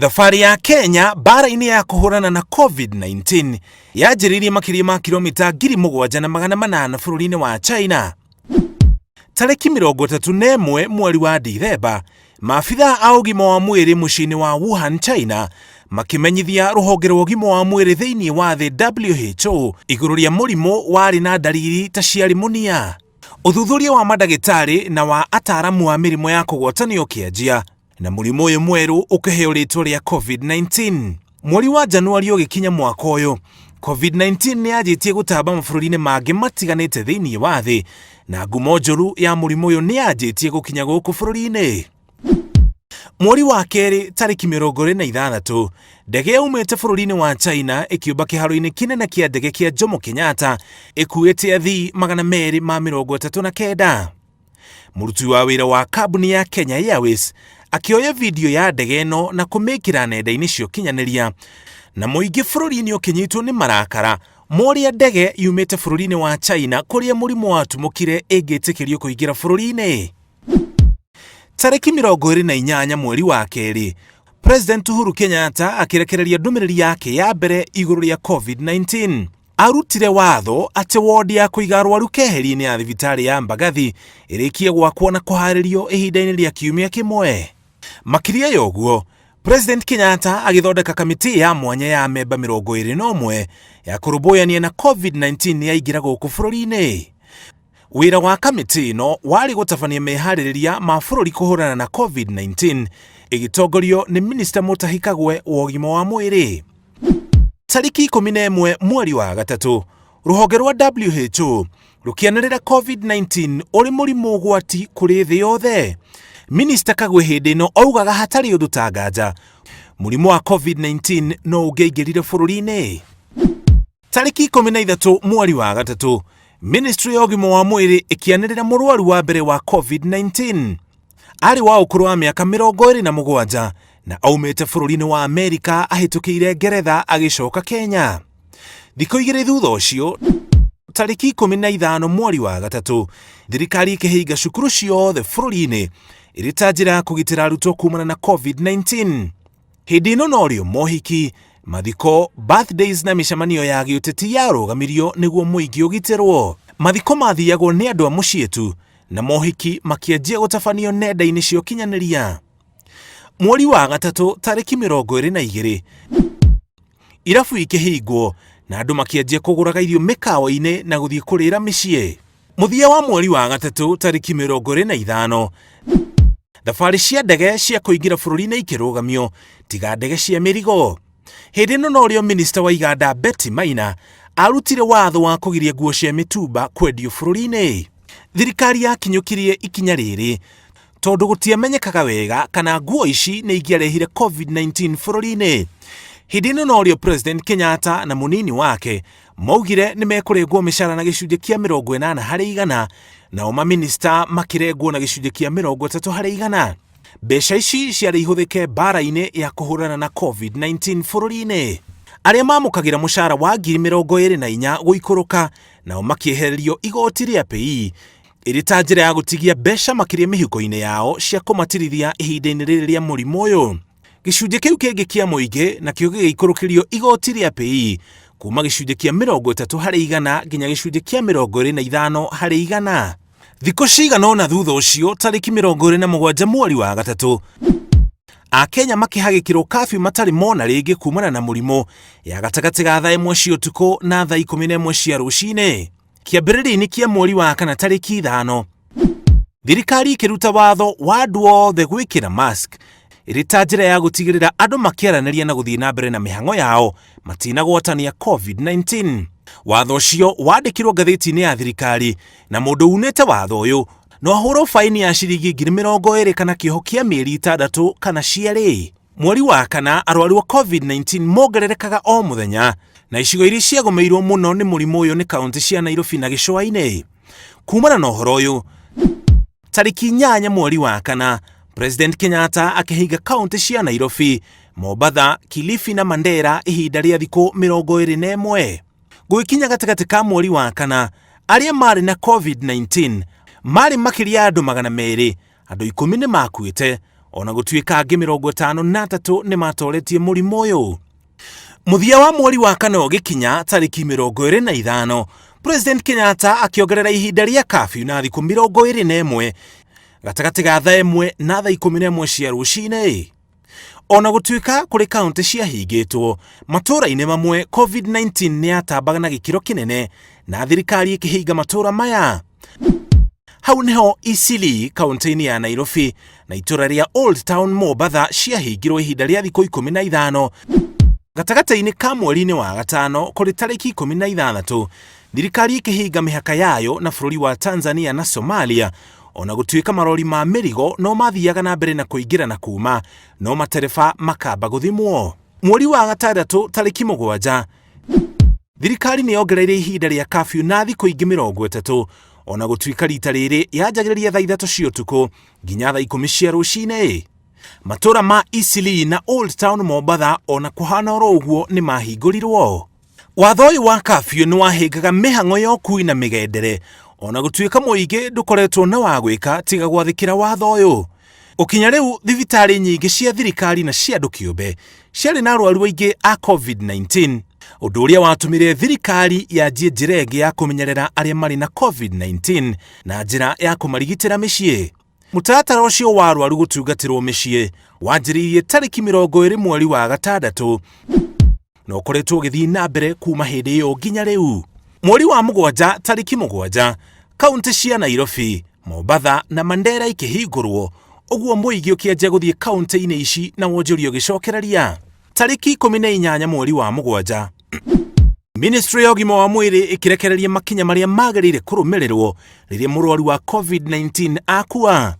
Thabarĩ ya Kenya mbaara-inĩ ya kũhũrana na COVID-19 yanjĩrĩirie makĩria ma kilomita 7,800 bũrũri-inĩ wa China. Tarĩki 31 mweri wa Dithemba, maabithaa a ũgima wa mwĩrĩ mũciĩ-inĩ wa Wuhan, China, makĩmenyithia rũhonge rwa ũgima wa mwĩrĩ thĩinĩ wa thĩ WHO igũrũ rĩa mũrimũ warĩ na ndariri ta cia rimunia. Ũthuthuria wa mandagĩtarĩ na wa ataaramu a mĩrimũ ya kũgwatanio ũkĩanjia na mũrimũ ũyũ mwerũ ũkĩheo rĩtwa rĩa COVID-19. Mweri wa Januari ũgĩkinya mwaka ũyũ, COVID-19 nĩ yanjĩtie gũtamba mabũrũri-inĩ mangĩ matiganĩte thĩinĩ wa thĩ, na ngumo njũru ya mũrimũ ũyũ nĩ yanjĩtie gũkinya gũkũ bũrũri-inĩ. Mweri wa kerĩ tarĩki 26, ndege yaumĩte bũrũri-inĩ wa China ĩkĩũmba kĩharo-inĩ kĩnene kĩa ndege kĩa Jomo Kenyatta ĩkuĩte athii 239. Mũruti wa wĩra wa kambuni ya Kenya Airways akĩoya video ya ndege ĩno na kũmĩkĩra nenda-inĩ cia ũkinyanĩria, na mũingĩ bũrũri-inĩ ũkĩnyitwo nĩ marakara morĩa ndege yumĩte bũrũri-inĩ wa China kũrĩa mũrimũ watumũkire ĩngĩtĩkĩrio kũingĩra bũrũri-inĩ. Tarĩki 28 mweri wa kerĩ, President Uhuru Kenyatta akĩrekereria ndũmĩrĩri yake ya mbere igũrũ rĩa COVID-19. Arutire watho atĩ wondi ya kũiga arwaru keheri-inĩ ya thibitarĩ ya Mbagathi ĩrĩkie gwakwo na kũharĩrio ihinda-inĩ rĩa kiumia kĩmwe. Makĩria ya ũguo, President Kenyatta agĩthondeka kamĩtĩ ya mwanya ya amemba 21 ya kũrũmbũyania na COVID-19 yaingĩra gũkũ bũrũri-inĩ. Wĩra wa kamĩtĩ ĩno warĩ gũtabania meharĩrĩria ma bũrũri kũhũrana na COVID-19 ĩgĩtongorio nĩ Minista Mutahi Kagwe wa ũgima wa mwĩrĩ. Tarĩki 11 mweri wa gatatũ, rũhonge rwa WHO rũkĩanĩrĩra COVID-19 ũrĩ mũrimũ ũgwati kũrĩ thĩ yothe. Minista Kagwe hĩndĩ ĩno augaga hatarĩ ũndũ ta nganja mũrimũ wa COVID-19 no ũngĩaingĩrire bũrũri-inĩ. Tarĩki 13 mweri wa gatatũ, Ministry ya ũgima wa mwĩrĩ ĩkĩanĩrĩra mũrwaru wa mbere wa COVID-19. Arĩ wa ũkũrũ wa mĩaka 27 na aumĩte bũrũri-inĩ wa Amerika ahĩtũkĩire Ngeretha agĩcoka Kenya. Thikũ igĩrĩ thutha ũcio, tarĩki 15 mweri wa gatatũ, thirikari ĩkĩhinga cukuru ciothe bũrũri-inĩ ĩrĩ ta njĩra ya kũgitĩra arutwo kumana na COVID-19. Hĩndĩ ĩno norĩo mohiki, mathiko, birthdays na mĩcemanio ya gĩũteti yarũgamirio nĩguo mũingĩ ũgitĩrwo. Mathiko mathiagwo nĩ andũ a mũciĩ tu na mohiki makĩanjia gũtabanio nenda-inĩ cia ũkinyanĩria. Mweri wa gatatũ tarĩki 22, irabu ikĩhingwo na andũ makĩanjia kũgũraga irio mĩkawa-inĩ na gũthiĩ kũrĩra mĩciĩ. Mũthia wa mweri wa gatatũ tarĩki 25, thabarĩ cia ndege cia kũingĩra bũrũri-inĩ ikĩrũgamio tiga ndege cia mĩrigo. Hĩndĩ ĩno norĩo minista wa iganda Betty Maina arutire watho wa kũgiria nguo cia mĩtumba kwendio bũrũri-inĩ. Thirikari yakinyũkirie ikinya rĩrĩ tondũ gũtiamenyekaga wega kana nguo ici nĩ ingĩarehire COVID-19 bũrũri-inĩ. Hĩndĩ ĩno norĩo President Kenyatta na mũnini wake maugire nĩ mekũrengwo mĩcara na gĩcunjĩ kĩa 80 harĩ igana, nao maminista makĩrengwo na gĩcunjĩ kĩa 30 harĩ igana. Mbeca ici ciarĩ ihũthĩke mbaara-inĩ ya kũhũrana na COVID-19 bũrũri-inĩ. Arĩa mamũkagĩra mũcara wa 24,000 gũikũrũka nao makĩehererio igoti rĩa PAYE ĩrĩ ta njĩra ya gũtigia mbeca makĩria mĩhuko-inĩ yao cia kũmatirithia ihinda-inĩ rĩrĩ rĩa mũrimũ ũyũ. Gĩcunjĩ kĩu kĩngĩ kĩa mũingĩ nakĩo gĩgĩikũrũkĩrio igoti rĩa PAYE kuma gĩcunjĩ kĩa 30 harĩ igana nginya gĩcunjĩ kĩa 25 harĩ igana. Thikũ cigana ũna thutha ũcio, tarĩki 27 mweri wa gatatũ, Akenya makĩhagĩkĩrwo kafyu matarĩ mona rĩngĩ kumana na mũrimũ ya gatagatĩ ga thaa 1 cia ũtukũ na thaa 11 cia rũcinĩ. Kĩambĩrĩria-inĩ kĩa mweri wa kana tarĩki 5, thirikari ĩkĩruta watho wa andũ othe gwĩkĩra mask ĩrĩ ta njĩra ya gũtigĩrĩra andũ makĩaranĩria na gũthiĩ na mbere na mĩhang'o yao matinagwatania COVID-19. Watho ũcio wandĩkirwo ngathĩti-inĩ ya thirikari na mũndũ unĩte watho ũyũ no ahũrwo faini ya ciringi 20,000 kana kĩoho kĩa mĩeri 6 kana cierĩ. Mweri wa kana arwaru a COVID-19 mongererekaga o mũthenya na icigo iria ciagũmĩirwo mũno nĩ mũrimũ ũyũ nĩ kaũntĩ cia Nairobi na Gĩcũa-inĩ. Kumana na ũhoro ũyũ, tarĩki 8 mweri wa kana, President Kenyatta akĩhinga kaũntĩ cia Nairobi, Mombatha, Kilifi na Mandera ihinda rĩa thikũ 21. Gũgĩkinya gatagatĩ ka mweri wa kana, arĩa marĩ na COVID-19 marĩ makĩria ya andũ 200, andũ 10 nĩ makuĩte, Ona gũtuĩka angĩ 53 nĩ matoretie mũrimũ ũyũ. Mũthia wa mweri wa kana ũgĩkinya tarĩki 25, President Kenyatta akĩongerera ihinda rĩa kafyu na thikũ 21 gatagatĩ ga thaa 1 na thaa 11 cia rũcinĩ. Ona gũtuĩka kũrĩ kaũntĩ ciahingĩtwo, matũũra-inĩ mamwe COVID-19 nĩ yatambaga na gĩkĩro kĩnene na thirikari ĩkĩhinga matũũra maya. Hau nĩho Eastleigh kaũntĩ-inĩ ya Nairobi na itũra rĩa Old Town Mombatha ciahingirwo ihinda rĩa thikũ 15 gatagatĩ-inĩ ka mweri-inĩ wa gatano kũrĩ tarĩki 16. Thirikari ĩkĩhinga mĩhaka yayo na bũrũri wa Tanzania na Somalia ona gũtuĩka marori ma mĩrigo no mathiaga na mbere na kũingĩra na kuma, no matereba makamba gũthimwo. Mweri wa gatandatũ tarĩki 7, thirikari nĩ yongereire ihinda rĩa kafyu na thikũ ingĩ 30, ona gũtuĩka rita rĩrĩ yanjagĩrĩria thaa 3 cia ũtukũ nginya thaa 10 cia rũcinĩ. Matũra ma Eastleigh na Old Town Mombatha ona kũhana oro ũguo nĩ mahingũrirwo. Watho ũyũ wa kafyu nĩ wahĩngaga mĩhang'o ya ũkui na mĩgendere, ona gũtuĩka mũingĩ ndũkoretwo na wa gwĩka tiga gwathĩkĩra watho ũyũ. Gũkinya rĩu thibitarĩ nyingĩ cia thirikari na cia andũ kĩũmbe ciarĩ na arwaru aingĩ a COVID-19, ũndũ ũrĩa watũmire thirikari yanjie njĩra ĩngĩ ya kũmenyerera arĩa marĩ na COVID-19 na njĩra ya kũmarigitĩra mĩciĩ. Mũtaratara ũcio wa arwaru gũtungatĩrwo mĩciĩ wanjĩrĩirie tarĩki 20 mweri wa gatandatũ na ũkoretwo ũgĩthiĩ na mbere kuma hĩndĩ ĩyo nginya rĩu. Mweri wa mũgwanja tarĩki 7, kaũntĩ cia Nairobi, Mombatha na Mandera ikĩhingũrwo, ũguo mũingĩ ũkĩanjia gũthiĩ kaũntĩ-inĩ ici na wonjoria ũgĩcokereria. Tarĩki 18 mweri wa mũgwanja, Ministry ya ũgima wa mwĩrĩ ĩkĩrekereria makinya marĩa magĩrĩire kũrũmĩrĩrwo rĩrĩa mũrwaru wa COVID-19 akua.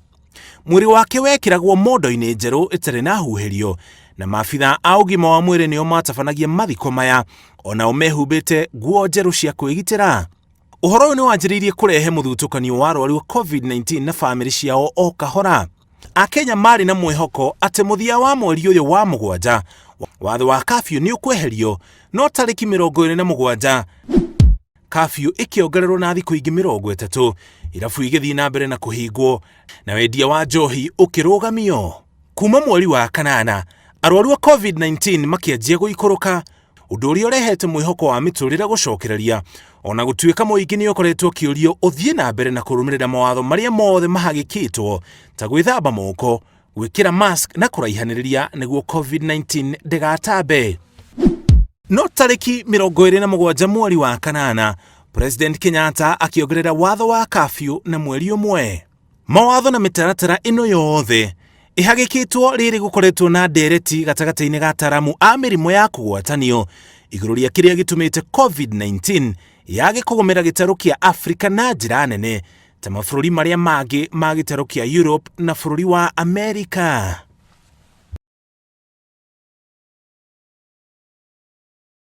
Mwĩrĩ wake wekĩragwo mondo-inĩ njerũ ĩtarĩ na huhĩrio, na maabitha a ũgima wa mwĩrĩ nĩo matabanagia mathiko maya, onao mehumbĩte nguo njerũ cia kwĩgitĩra. Ũhoro ũyũ nĩ wanjĩrĩirie kũrehe mũthutũkanio wa arwaru a COVID-19 na famĩlĩ ciao o kahora. Akenya marĩ na mwĩhoko atĩ mũthia wa mweri ũyũ wa mũgwanja watho wa kafyu nĩ ũkweherio, no tarĩki 27 kafyu ĩkĩongererwo na thikũ ingĩ 30, irabu igĩthiĩ na mbere na kũhingwo na wendia wa njohi ũkĩrũgamio. Kuma mweri wa kanana, arwaru a COVID-19 makĩanjia gũikũrũka, ũndũ ũrĩa ũrehete mwĩhoko wa mĩtũrĩre gũcokereria, ona gũtuĩka mũingĩ nĩ ũkoretwo ũkĩũrio ũthiĩ na mbere na kũrũmĩrĩra mawatho marĩa mothe mahagĩkĩtwo ta gwĩthamba moko, gwĩkĩra mask na kũraihanĩrĩria nĩguo COVID-19 ndĩgatambe. No tarĩki 27 mweri wa kanana, President Kenyatta akĩongerera watho wa kafyu na mweri ũmwe. Mawatho na mĩtaratara ĩno yothe ĩhagĩkĩtwo rĩrĩ gũkoretwo na ndereti gatagatĩ-inĩ ga ataramu a mĩrimũ ya kũgwatanio igũrũ rĩa kĩrĩa gĩtũmĩte COVID-19 yage kũgũmĩra gĩtarũ kĩa Afrika na njĩra nene ta mabũrũri marĩa mangĩ ma gĩtarũ kĩa Europe na bũrũri wa Amerika.